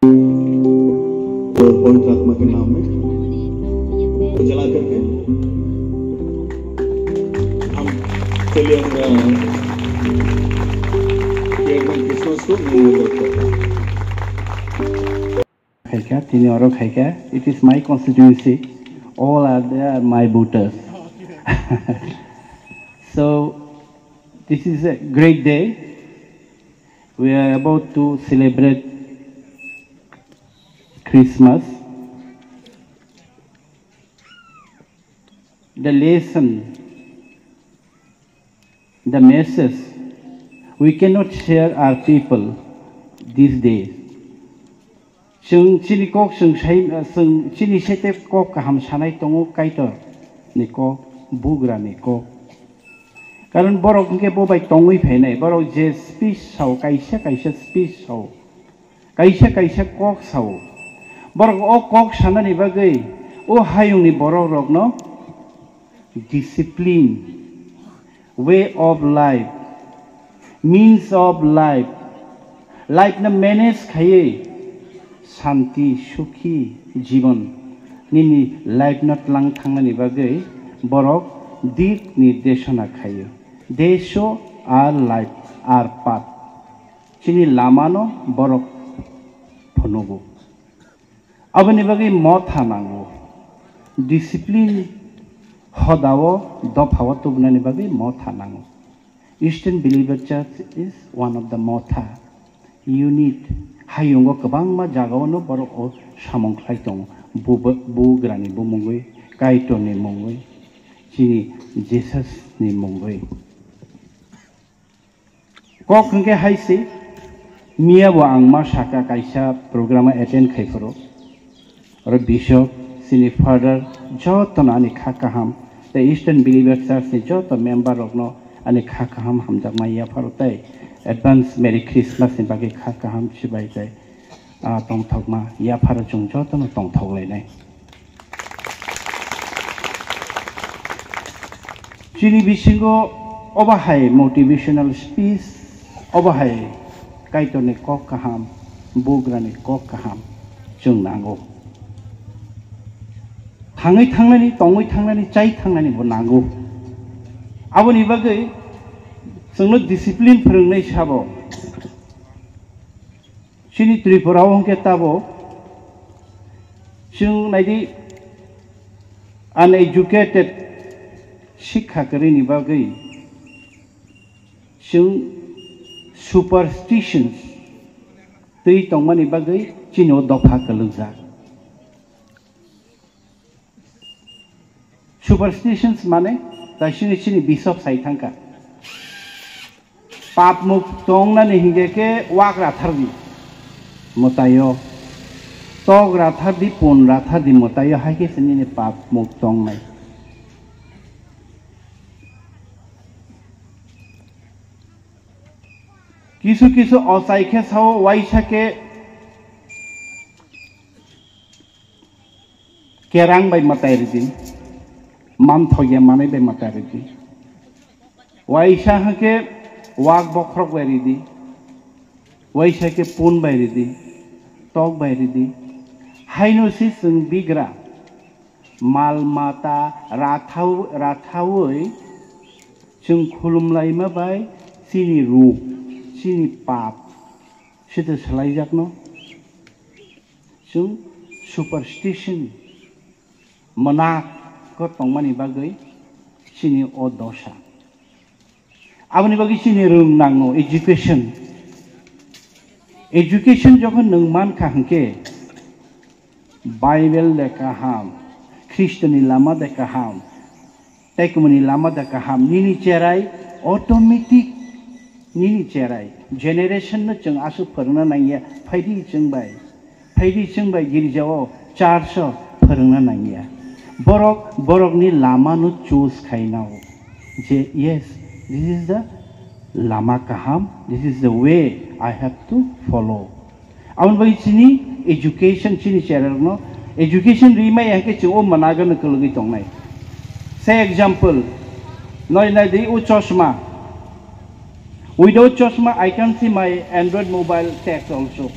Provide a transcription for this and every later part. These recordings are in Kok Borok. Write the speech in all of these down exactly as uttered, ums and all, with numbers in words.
और पवित्र आत्मा के नाम में जला करके हम चलिए, हम क्रिसमस को। Khaika, tini oro khaika. It is my constituency. All are there, my voters. So, this is a great day. We are about to celebrate Christmas. The lesson, the message, we cannot share our people these days. Chwng chini kok chwng sai, chwng chini sete kok kaham sanai tongo Kaitor ni kok, bugra ni kok. Karon borok hwnkhe bo bai tongwi phainai, borok je speech sao, kaisa kaisa speech sao, kaisa kaisa kok sao. Borok o kok sanani bagwi o hayungni borok rokno discipline, way of life, means of life, life no manage khaiwi santi, sukhi jibon nini life no tlang thangnani bagwi borok dik nirdeshona khaio. They show our life, our path. Chini lamano borok phunugo. Aboni bagwi motha nango. Discipline hodao dophao tubunani bagwi motha nango. Eastern Believer Church is one of the motha unit. Hayungo kwbangma jagao no borok o samung khlai tongo. Bu-, bu-, bugrani bumungwi, Kaitorni mungwi, chini Jesusni mungwi. Kok hwnkhe hai se, miya bo ang ma saka kaisa program attend khai phuru. Oro bishop, chini father, joto no ani kha kaham, tei Eastern Believer Church ni joto member rok no ani kha kaham hamjakma yapharo tei advance Merry Christmas ni bagwi kha kaham chibai tei ah, tongthokma yapharo chwng jotono tongthok lainai. Chini bisingo obo hai motivational speech, obo hai Kaitorni kok kaham, bugrani kok kaham chwng nango. Thangwi thangnani, tongwi thangnani, chai thangnani bo nango. Aboni bagwi chwngno discipline phwrwngnai sabo. Chini Tripura o hwnkhe tabuk chwng naidi uneducated, sikha kwrwini bagwi chwng superstitions twi tongmani bagwi chini o dopha kwlwkjak. Superstitions mane, taisini chini bishop sai thangkha. Pap muk tongnani hingke ke wak rathar di mwtaio. Tok rathar di, pun rathar di mwtaio, hai khe se nini pap muk tongnai. Kisu kisu ochai khe sao, waisa khe kerang bai mwtai ridi, manthokya manwi bai mwtai ridi. Waisa hwnkhe wak bokhorok bai ridi, waisa khe pun bai ridi, tok bai ridi. Haino se chwng bigra mal mata rathaw-, rathawi chwng khulumlaima bai chini ruk, chini pap sete swlaijakno. Chwng superstition, mwnak ko tongmani bagwi chini o dosa. Aboni bagwi chini rwng nango education. Education jokhon nwng mankha hwnkhe Bible de kaham, Khristoni lama de kaham, tei kumuni lama da kaham, nini cherai automatic, nini cherai generation no chwng aswk phwrwngna nangya, phaidi chwng bai, phaidi chwng bai girjao, church o phwrwngna nangya. Borok, borokni lama no choose khainao je, yes, this is the lama kaham, this is the way I have to follow. Aboni bagwi chini education, chini cherarokno education rimai ya khe chwng o mwnago no kwlwgwi tongnai. Say example, noi nai di o chosma. Without chosma, I can see my Android mobile text also.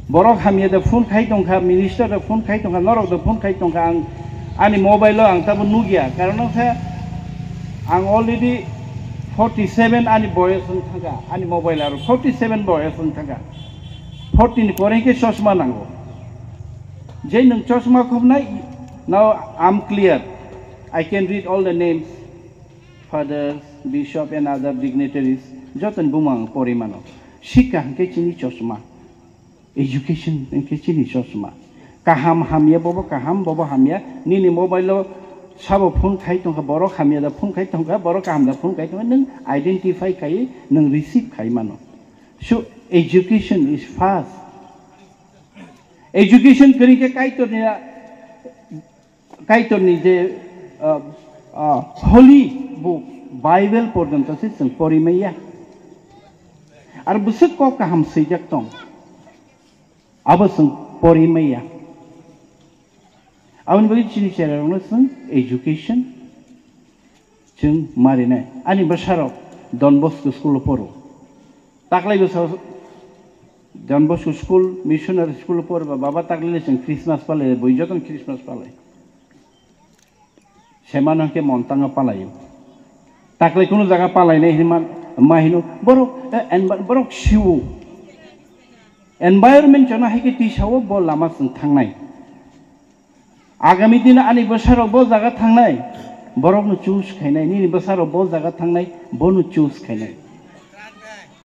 Borok hamya da phone khai tongkha, minister da phone khai tongkha, norok da phone khai tongkha, ang ani mobile o ang tabo nugya, karon wngkha ang already forty seven ani boyos wng thangkha, ani mobile aro forty seven boyos wng thangkha, forty ni pore khe chosma nango. Je nwng chosma khobnai, now I'm clear, I can read all the names, fathers, bishop and other dignitaries, jotoni bumung ang pori mano. Sikha hwnkhe chini chosma. Education hwnkhe chini chosma. Kaham hamya, bobo kaham, bobo hamya. Nini mobile o sabo phone khai tongkha, borok hamya da phone khai tongkha, borok kaham da phone khai tongkha, nwng identify khai, nwng receive khai mano. So education is first. Education kwrwi khe Kaitorni Kaitorni je, ah, ah, holy book, Bible porjonto se chwng pori maya. Ar bwswk kok kaham swijak tong, abo chwng pori maya. Aboni bagwi chini cherairokno chwng education chwng marinai. Ani bwsarok Don Bosco school o poro. Taklai bwsa Don Bosco school, missionary school o poro ba baba taklai le chwng Christmas palai, bui jotono Christmas palai. Semano hwnkhe montanga palaio. Taklai kunu jaga palainai hinma, ma hino, borok, eh, enba-, borok siwo. Environment chana hai khe twi sao bo lama chwng thangnai. Agami dino ani bwsarok bo jaga thangnai, borokno choose khainai, nini bwsarok bo jaga thangnai, bono choose khainai.